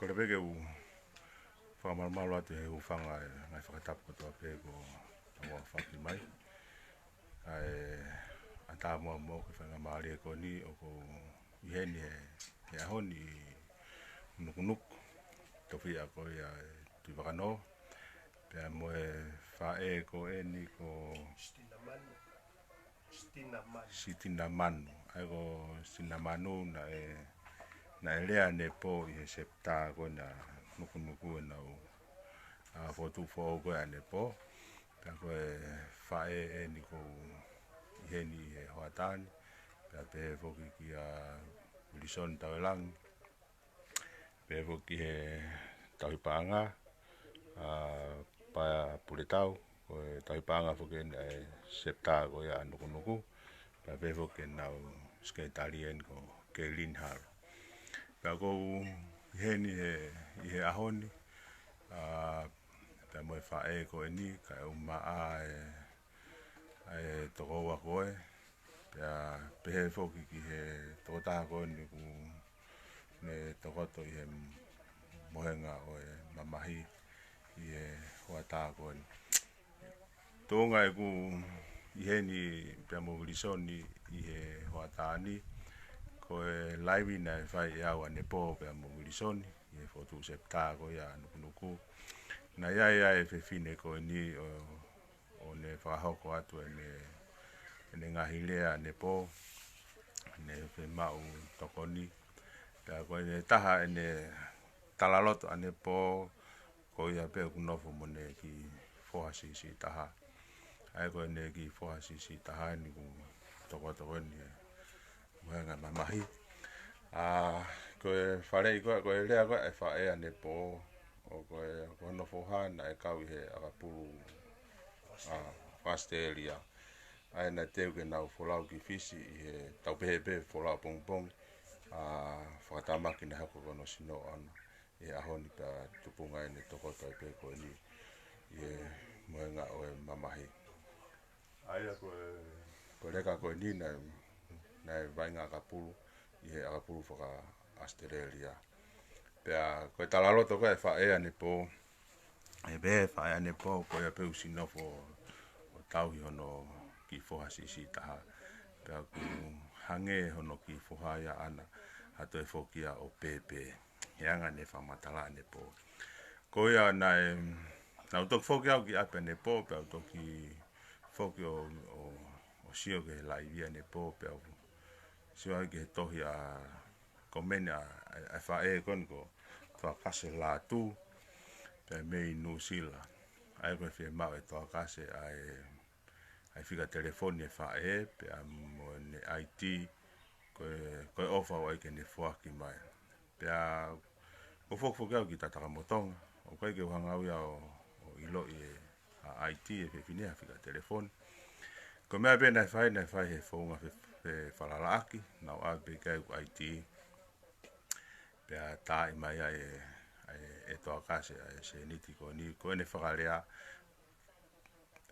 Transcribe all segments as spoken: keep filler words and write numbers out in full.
Kole pē ke u fakamalumalu atu he hūfanga e ngaahi fakatapu kotoa pē kuo tau fakahoko mai. Kae ʻatā muʻa moʻoku e faingamālie ko eni ʻoku ou ʻi heni he, he ʻaho ni ʻi Nukunuku, tofiʻa ko ia ʻo Tuʻivakanō. Pea mo e faʻē ko eni ko Sitinamanu. Sitinamanu. Sitinamanu. ʻA ia ko Sitinamanu naʻe, naʻe lea ʻanepō ʻi he sepitā ko ena Nukunuku ʻenau, ʻa, fokotuʻu foʻou ko ē ʻanepō. Pea ko e faʻē eni ʻoku ou ʻi heni he hoʻatā ni. Pea pehē foki kia Wilson Tauelangi. Pehē foki ki he tauhi paʻanga, ʻa, Paea Puletau, ko e tauhi paʻanga foki eni ʻa e sepitā ko ia ʻa Nukunuku. Pea pehē foki ki heʻenau sekelitali eni ko Keilin Halo. Pea ʻoku ou ʻi heni he, ʻi he ʻaho ni, ʻa, pea mo e faʻē ko eni, kae ʻumaʻā e, ʻa e tokoua ko ē, pea pehē foki ki he tokotaha ko eni ʻoku ne tokoto ʻi he mohenga ʻo e mamahi ʻi he hoʻatā ko eni. Tuʻunga ʻeku ʻi heni pea mo Wilson ʻi he hoʻatā ni, ko e laivi naʻe fai ʻe au ʻanepō pea mo Wilson ʻi he fokotuʻu sepitā ko ia ʻa Nukunuku. Naʻe ʻi ai ʻa e fefine ko eni ʻo ʻo ne fakahoko atu ʻene, ʻene ngaahi lea ʻanepō, ʻene fiemaʻu tokoni. Pea ko ʻene taha ʻene talaloto ʻanepō, ko ia pē ʻoku nofo mo ʻene kiʻi foha siʻisiʻi taha. ʻA ia ko ʻene kiʻi foha siʻisiʻi taha eni ʻoku tokotoko eni he mohenga mamahi. ʻA, ko e faleʻi ko ē, ko e lea ko ē ʻa e faʻē ʻanepō, ʻo ko e, ko hono foha naʻe kau ʻi he ʻakapulu, ʻa, ʻAositelēlia. ʻA ia naʻe teu ke nau folau ki Fisi ʻi he tau pehē pē folau pongipongi, ʻa, fakatamaki naʻe hoko ko hono sino ʻana ʻi he ʻaho ni pea tupunga ʻene tokoto ai pē ko eni ʻi he mohenga ʻo e mamahi. ʻA ia ko e, ko e leka ko eni naʻe, naʻe vaʻinga ʻakapulu ʻi he ʻakapulu faka-ʻAositelēlia. Pea ko e talaloto ko ē ʻa e faʻē ʻanepō, ʻe pehē ʻe he faʻē ʻanepō ko ia pē ʻoku siʻi nofo ʻo tauhi hono kiʻi foha siʻisiʻi taha. Pea ʻoku hangē hono kiʻi foha ia ʻana, ʻa toe foki ia ʻo pēpē. He anga ʻene fakamatala ʻanepō. Ko ia naʻe, naʻá ku toki foki au ki ʻapi ʻanepō, pea u toki foki ʻo, ʻo, ʻo sio ki he laivi ʻanepō, pea u sio ai ki he tohi ʻa, komeni ʻa, ʻa, ʻa e faʻē ko eni ko Toakase Lātū, pea mei Nuʻusila. ʻA ia ko e fiemaʻu ʻe Toakase ʻa e, ʻa e fika telefoni ʻa e faʻē, pea mo ʻene ID, ko e, ko e ʻofa ʻoku ʻai ke ne foaki mai. Pea ʻoku ou foki foki au ki Tatakamotonga, ʻoku ʻikai ke u hanga au ia ʻo, ʻo ʻiloʻi e, ʻa, ID ʻa e fefine ha fika telefoni. Ko e meʻa pē naʻe fai, naʻe fai he founga fe, fe, falalaʻaki, naʻá ku ʻave pē ki ai ʻeku ID. Pea tā mai ai ʻe, ʻe, ʻe Toakase ʻa e sēniti ko eni, ko ʻene fakalea,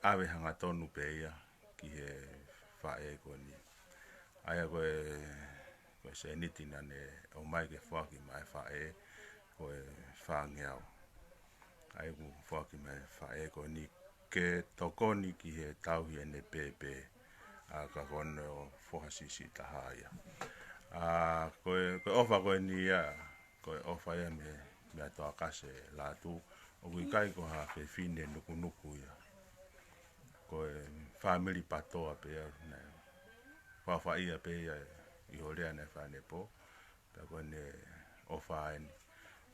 ʻave hangatonu pē ia ki he faʻē ko eni. ʻA ia ko e, ko e sēniti naʻá ne ʻomai ke foaki maʻá e faʻē ko e fāngeau. ʻA ia kuo foaki maʻá e faʻē ko eni ke tokoni ki he tauhi ʻene pēpē, ʻa, ka ko hono foha siʻisiʻi taha ia. ʻA, ko e, ko e ʻofa ko eni ia, ko e ʻofa ia mei, mei Toakase Lātū, ʻoku ʻikai ko ha fefine nukunuku ia. Ko e fāmili PATOA pē ia, naʻe fakaʻofaʻia pē ia ʻi hoʻo lea naʻe fai ʻanepō, pea ko ʻene ʻofa eni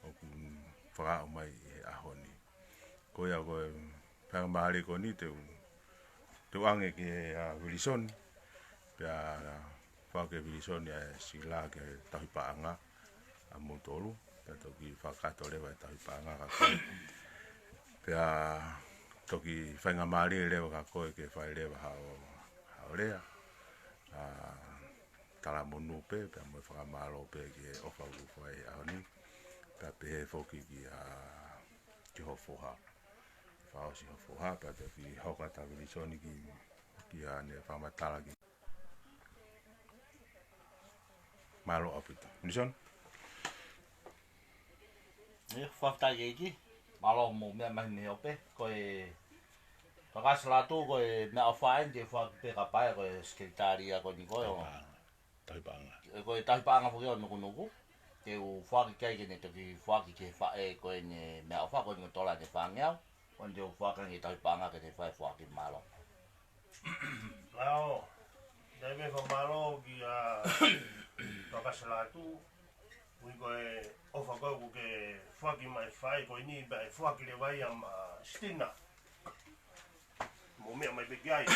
ʻoku fakaaʻu mai ʻi he ʻaho ni. Ko ia ko e faingamālie ko eni te u, te u ʻoange ki he, ʻa, Vilisoni, pea fai ʻe Vilisoni ʻa e sila ki he tauhi paʻanga ʻa moutolu, pea toki fakakakato leva e tauhi paʻanga kia koe. Pea toki faingamālie leva kia koe ke fai leva haʻo, haʻo lea, ʻa, talamonū pē, pea mo e fakamālō pē ki he ʻofa kuo fai he ʻaho ni, pea pehē foki kia, ki ho foha. Fakaʻosi ho foha, pea toki hoko atu ʻa Vilisoni ki, ki haʻane fakamatala ki. Mālō ʻaupito. Vilisoni? Fakafetaʻi ki he ʻEiki. Mālō mo e meʻa mai mei he ope. Ko e Tokasi Lātū, ko e meʻaʻofa eni te u foaki pē ka pae ko e sekelitali ia ko eni ko e ʻo. Tauhi paʻanga. Ko e tauhi paʻanga foki ʻo Nukunuku. Te u foaki ki ai ke ne toki foaki ki he faʻē ko eni e meʻaʻofa ko eni ko e tola ʻe fāngeau. Ko eni te u foaki ki he tauhi paʻanga ke ne fai foaki. Mālō. Lao, dai me fakamālō kia Tokasi Lātū, ui ko e ʻofa ko ē kuo ke foaki mai faʻē ko eni pea ʻe foaki leva ia maʻa Sitina. Mo meʻa mai pē ki ai.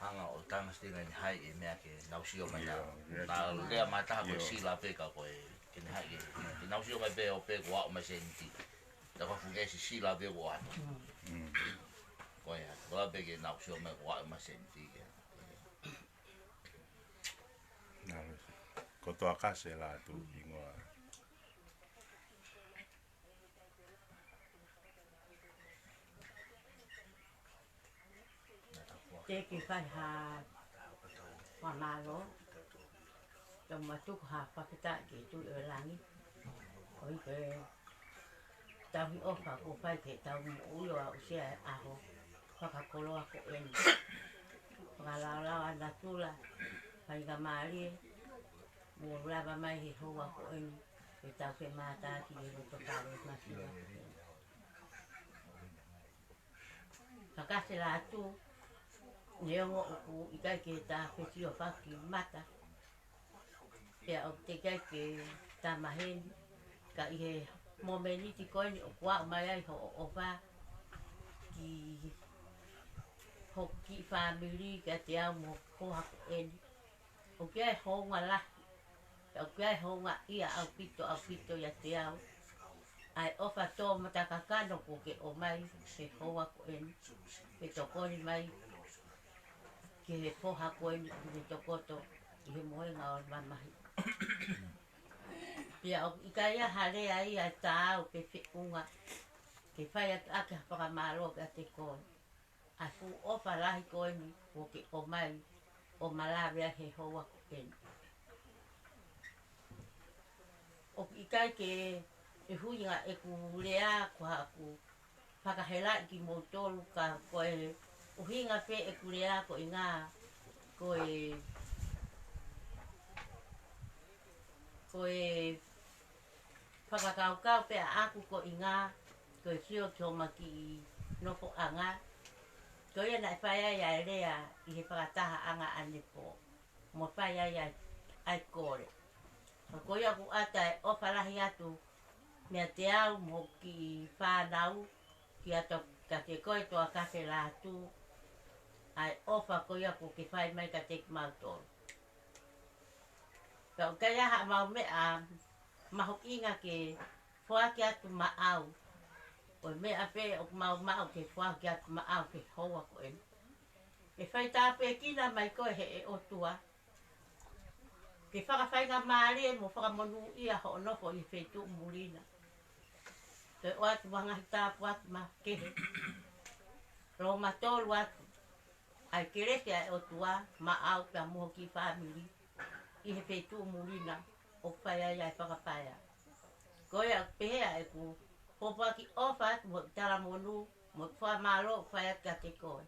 Hanga ʻo tala Sitina ni hai e meʻa ke nau sio mai na. Io, io. Na lea mai taha ko e sila pē ka ko e ke ne hai ke, ke nau sio mai pē ʻo pē ko ʻaʻu mai seniti. Ta ko funge si sila pē ko atu. Mm. Ko ia, ko la pē ke nau sio mai ko ʻaʻu mai seniti ke. Nā, ko Tokasi Lātū hingoa. Te ke fai ha fakamālō, tau matuku ha fakafetaʻi ki he Tuʻi ʻo e langi. ʻOi ko e tauhi ʻofa kuo fai ke tau moʻui ʻo aʻusia e ʻaho fakakoloa ko eni. Fakalaolao ʻa natula, faingamālie, mo lava mai he houa ko eni, ke tau femātaaki he loto kale masiva. Tokasi Lātū, neongo ʻoku ʻikai ke ta fesiofaki mata. Pea ʻoku teʻeki ai ke ta maheni, ka ʻi he momeniti ko eni ʻoku aʻu mai ai hoʻo ʻofa ki hoku kiʻi fāmili kiate au mo hoku foha ko eni. ʻOku ʻi ai e hounga lahi, pea ʻoku ʻi ai e houngaʻia ʻaupito, ʻaupito ʻiate au. ʻA e ʻofa tō matakakano kuo ke ʻomai he houa ko eni, ke tokoni mai ki he foha ko eni kuo ne tokoto ʻi he mohenga ʻo e mamahi. Pea ʻoku ʻikai ha lea ia ʻe taau pe feʻunga ke fai atu ʻaki ha fakamālō kiate koe. ʻA e fuʻu ʻofa lahi ko eni kuo ke ʻomai ʻo malava he houa ko eni. ʻOku ʻikai ke ʻuhinga ʻeku lea ko haʻaku fakahelaʻi kimoutolu ka ko e ʻuhinga pē ʻeku lea ko e ngaahi, ko e, ko e fakakaukau pē ʻaʻaku ko e ngaahi, ko e sio ki homa kiʻi nofoʻanga. Ko ia naʻe fai ai ʻa e lea ʻi he fakatahaʻanga ʻanepō. Mo fai ai ʻa e, ʻa e kole. Ka ko ia ʻoku ʻata e ʻofa lahi atu meiate au mo hoku kiʻi fānau, kiate, kiate koe Tokasi Lātū, ʻa e ʻofa ko ia kuo ke fai mai kiate kimautolu. Ka ʻoku ʻikai ha mau meʻa mahuʻinga ke foaki atu maʻau. Ko e meʻa pē ʻoku mau maʻu ke foaki atu maʻau he houa ko eni. Ke fai tāpuekina mai koe ʻe he ʻOtua. Ke fakafaingamālie mo fakamonūʻia hoʻo nofo ʻi he feituʻu muli na. Toe ʻoatu mo ha ngaahi tāpuaki makehe. Lolotonga atu ʻa e kelesi ʻa e ʻOtua maʻau pea mo hoku kiʻi fāmili ʻi he feituʻu muli na ʻoku fai ai ʻa e fakapaea. Ko ia ʻoku pehē ʻa ʻeku pōpoaki ʻofa atu mo e talamonū mo e fakamālō ʻoku fai atu kiate koe.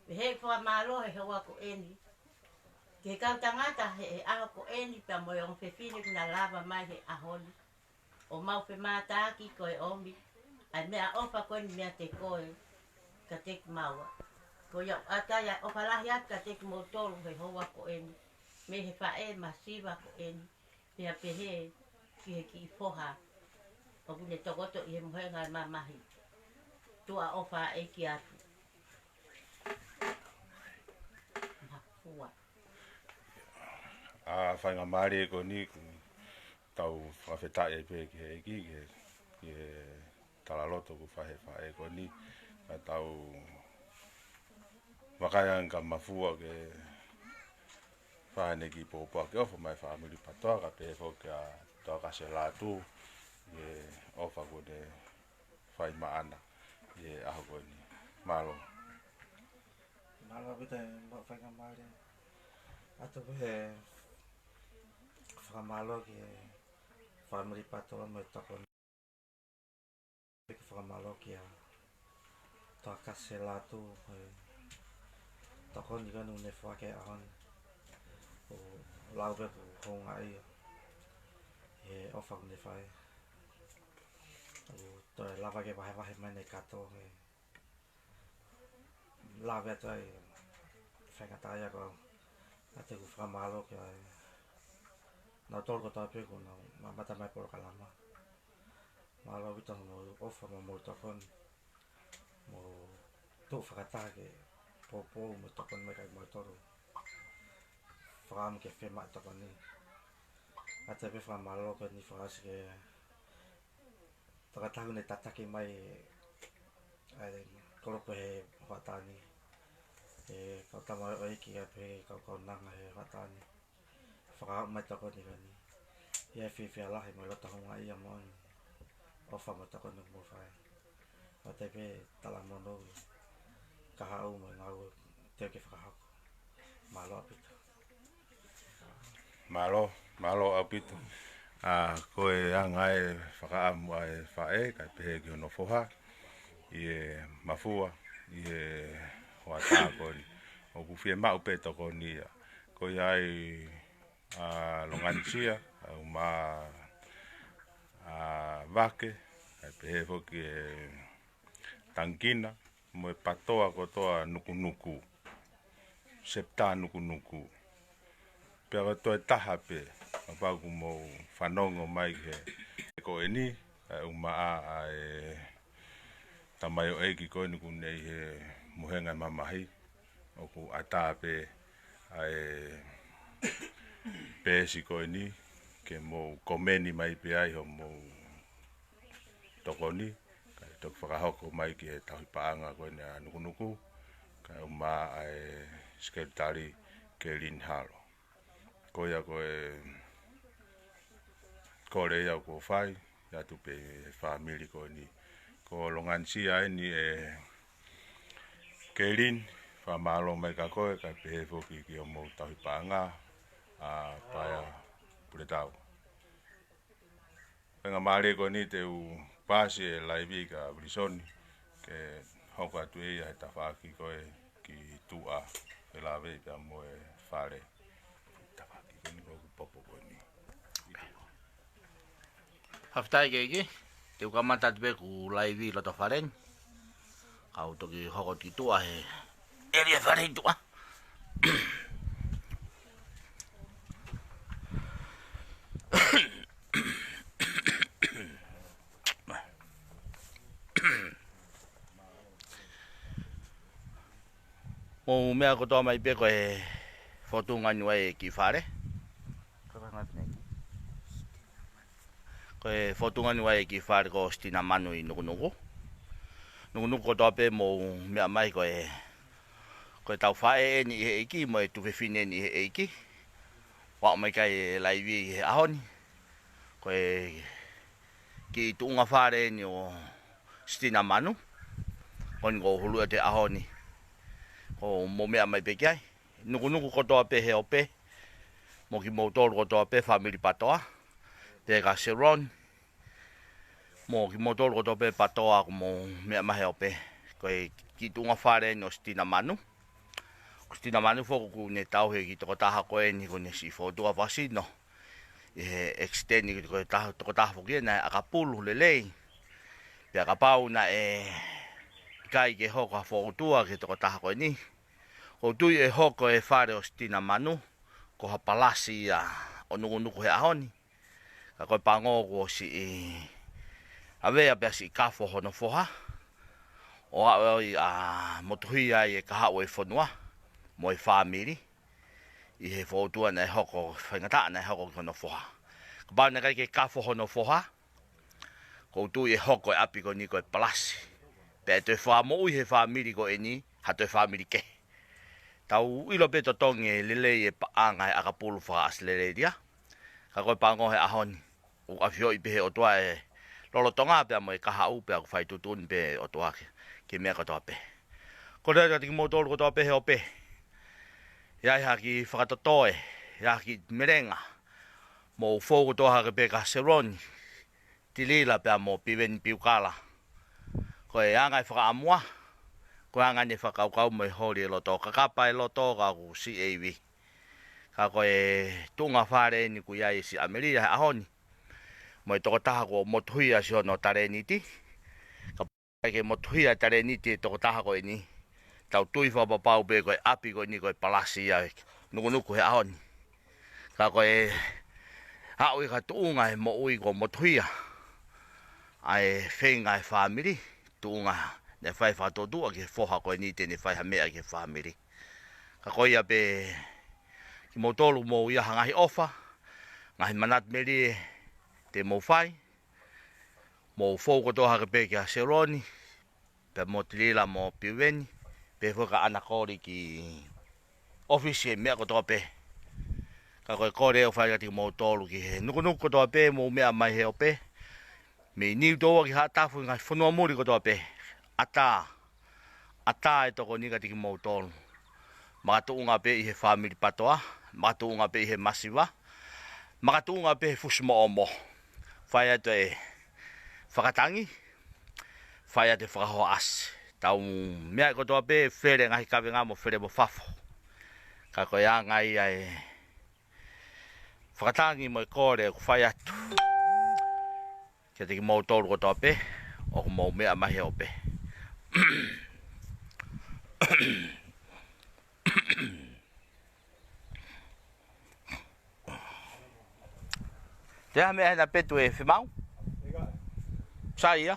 Pehē ʻeku fakamālō he houa ko eni ki he kau tangata he, he ʻaho ko eni pea mo e ongo fefine kuo na lava mai he ʻaho ni ʻo mau femātaaki ko e ʻomi ʻa e meʻaʻofa ko eni meiate koe kiate kimaua. Ko ia ʻoku ʻata ai ʻa e ʻofa lahi atu kiate kimoutolu he houa ko eni mei he faʻē masiva ko eni, pea pehē ki he kiʻi foha ʻoku ne tokoto ʻi he mohenga ʻo e mamahi. Tuʻa ʻofa ʻEiki atu. Mafua. ʻA e faingamālie ko eni ʻoku tau fakafetaʻi ai pē ki he ʻEiki, ki he, ki he talaloto kuo fai he faʻē ko eni, ka tau vakai ange ka mafua ke fai ʻene kiʻi pōpoaki ʻofa mai fāmili PATOA, ka pehē foki kia Tokasi Lātū, ʻi he ʻofa kuo ne fai maʻana ʻi he ʻaho ko eni. Mālō. Mālō ʻaupito e mo faingamālie. ʻOatu pē he fakamālō ki he Fāmili PATOA mo e tokoni. Pea ʻoku fakamālō kia Toa Kasi Lātū, ʻe, tokoni ko eni naʻe foaki he ʻaho ni. ʻOku lau pē ʻoku houngaʻia he ʻofa kuo ne fai. ʻOku toe lava ke vahevahe mai ʻene kātoa he lave atu ai, faingataʻaʻia ko au. ʻA ia ʻoku fakamālō kia nautolu kotoa pē kuo nau mamata mai polokalama. Mālō ʻaupito hoʻomou ʻofa mo hoʻomou tokoni. Mou tuʻu fakataha ke poupou mo tokoni mai kiate kimoutolu. Fakaʻamu ke fiemaʻu tokoni. ʻA ia pē fakamālō ko eni fakaʻosi ki he tokotaha naʻe tataki mai ʻa e kolope he hoʻatā ni. ʻE kau tamaioʻeiki ʻa e pē kau kaunanga he hoʻatā ni. Fakaʻamu mai tokoni ko eni. ʻI he fiefia lahi mo e loto houngaʻia mo e ʻofa mo e tokoni ʻoku mou fai. ʻA ia pē talamonū, kahaʻu mo e ngāue te ke fakahoko. Mālō ʻaupito. Mālō, mālō ʻaupito. ʻA, ko e anga e fakaʻamu ʻa e faʻē, kae pehē ki hono foha, ʻi he mafua, ʻi he hoʻatā ko eni. ʻOku fiemaʻu pē tokoni ia. Ko ia ai ʻa Longanisia, ʻa Uma, ʻa Vake, kae pehē foki ʻe Tangikina, mo e PATOA kotoa Nukunuku, Septa Nukunuku. Pea ko e toe taha pē, kapau ʻoku mou fanongo mai ki he ko eni, ʻa e ʻumaʻā ʻa e tamaioʻeiki ko eni ʻoku ne ʻi he mohenga mamahi, ʻoku ʻatā pē ʻa e peesi ko eni, ke mou komeni mai pē ai hoʻomou tokoni, kae toki fakahoko mai ki he tauhi paʻanga ko eni ʻa Nukunuku, kae ʻumaʻā ʻa e Sekelitali Kelin Halo. Ko ia ko e kole ia ʻoku fai, ʻoatu pē he fāmili ko eni. Ko Longanisia eni ʻe Kelin, fakamālō mai kia koe, kae pehē foki ki hoʻomou tauhi paʻanga, ʻa Paea Puletau. Faingamālie ko eni te u paasi e laivi kia Vilisoni, ke hoko atu ʻe ia he tafaʻaki ko ē ki tuʻa, ke lave pea mo e fale. Tafaʻaki ko eni ko ʻeku popo ko eni. Fakafetaʻi ʻEiki, te u kamata atu pē ʻeku laivi loto fale ni. Kau toki hoko ki tuʻa he ʻēlia fale ʻi tuʻa. Mou meʻa kotoa mai pē ko e fōtunga ʻeni ʻa e kiʻi fale. Ko e fōtunga ʻeni ʻa e kiʻi fale ko Sitina Manu ʻi Nukunuku. Nukunuku kotoa pē mou meʻa mai ko e, ko e taufaʻē ʻeni ʻi he ʻEiki, mo e tuofefine ʻeni ʻi he ʻEiki. ʻOku aʻu mai ki ai e laivi he ʻaho ni. Ko e kiʻi tuʻunga fale ʻeni ʻo Sitina Manu. Ko eni ʻoku ou huluʻi atu he ʻaho ni. Ko mou meʻa mai pē ki ai. Nukunuku kotoa pē he ope. Mo kimoutolu kotoa pē fāmili PATOA. Pea kia Sharon. Mo kimoutolu kotoa pē PATOA ʻoku mou meʻa mai he ope. Ko e kiʻi tuʻunga fale ʻeni ʻo Sitina Manu. Ko Sitina Manu foki ʻoku ne tauhi e kiʻi tokotaha ko eni ʻoku ne siʻi fōtunga fakasino ʻi he accident ko e taha, tokotaha foki ia naʻe ʻakapulu lelei. Pea kapau naʻe ʻikai ke hoko ha fōtunga ki he tokotaha ko eni, ʻoku ou tui ʻe hoko e fale ʻo Sitina Manu ko ha palasi ia ʻo Nukunuku he ʻaho ni. Ka ko e pango kuo siʻi ʻave ia pea siʻi kafo hono foha. ʻO aʻu ʻo motuhi ai e kahaʻu e fonua mo e fāmili ʻi he fōtunga naʻe hoko, faingataʻa naʻe hoko ki hono foha. Kapau naʻe ʻikai ke kafo hono foha, ʻoku ou tui ʻe hoko e ʻapi ko eni ko e palasi. Pea ʻe toe fakamoʻui he fāmili ko eni ha toe fāmili kehe. Tau ʻilo pē totongi e lelei e paʻanga he ʻakapulu faka-ʻAositelēlia. Ka ko e pango he ʻaho ni, ʻoku ʻafioʻi pē he ʻOtua e lolotonga pea mo e kahaʻu pea ʻoku fai tuʻutuʻuni pē ʻOtua ke, ke meʻa kotoa pē. Ko e lea kiate kimoutolu kotoa pē he ope. ʻI ai ha kiʻi fakatotoe, ʻi ai ha kiʻi melenga. Mou fou kotoa hake pē kia Seloni Tilila pea mo Piveni Piukala. Ko e anga e fakaʻamua, ko e anga eni e fakakaukau mo e holi e loto, kakapa e loto ka ʻoku siʻi e ivi. Ka ko e tuʻunga fale eni ʻoku ʻi ai e siʻi ʻamelia he ʻaho ni mo e tokotaha kuo motuhia siʻono talēniti. Ka ʻikai ke motuhia e talēniti e tokotaha ko eni, tau tui fakapapau pē ko e ʻapi ko eni ko e palasi ia e nukunuku he ʻaho ni. Ka ko e aʻu ia ki ha tuʻunga he moʻui kuo motuhia ʻa e feinga e fāmili, tuʻunga naʻe fai fakatuʻutuʻu ki he foha ko eni te ne fai ha meʻa ki he fāmili. Ka ko ia pē kimoutolu mou ʻi ai ha ngaahi ʻofa, ngaahi manatu melie te mou fai, mou fou kotoa hake pē kia Seloni, pea mo Tilila mo Piveni, pea foki ka ʻana koli ki ʻōfisi e meʻa kotoa pē. Ka ko e kole ʻoku fai kiate kimoutolu ki he nukunuku kotoa pē, mou meʻa mai he ope. Mei Niutōua ki Haʻatafu, ngaahi fonua muli kotoa pē. ʻAtā, ʻatā e tokoni kiate kimoutolu. Makatuʻunga pē ʻi he fāmili PATOA, makatuʻunga pē ʻi he masiva, makatuʻunga pē he fusimoʻomo. Fai atu e fakatangi, fai atu e fakahohaʻasi. Tau meʻa kotoa pē, fele ngaahi kavenga mo fele mo fafo. Ka ko e anga ia e fakatangi mo e kole ʻoku fai atu kiate kimoutolu kotoa pē ʻoku mou meʻa mai he ope. Te ha meʻa hena petu e femau? Sai ia?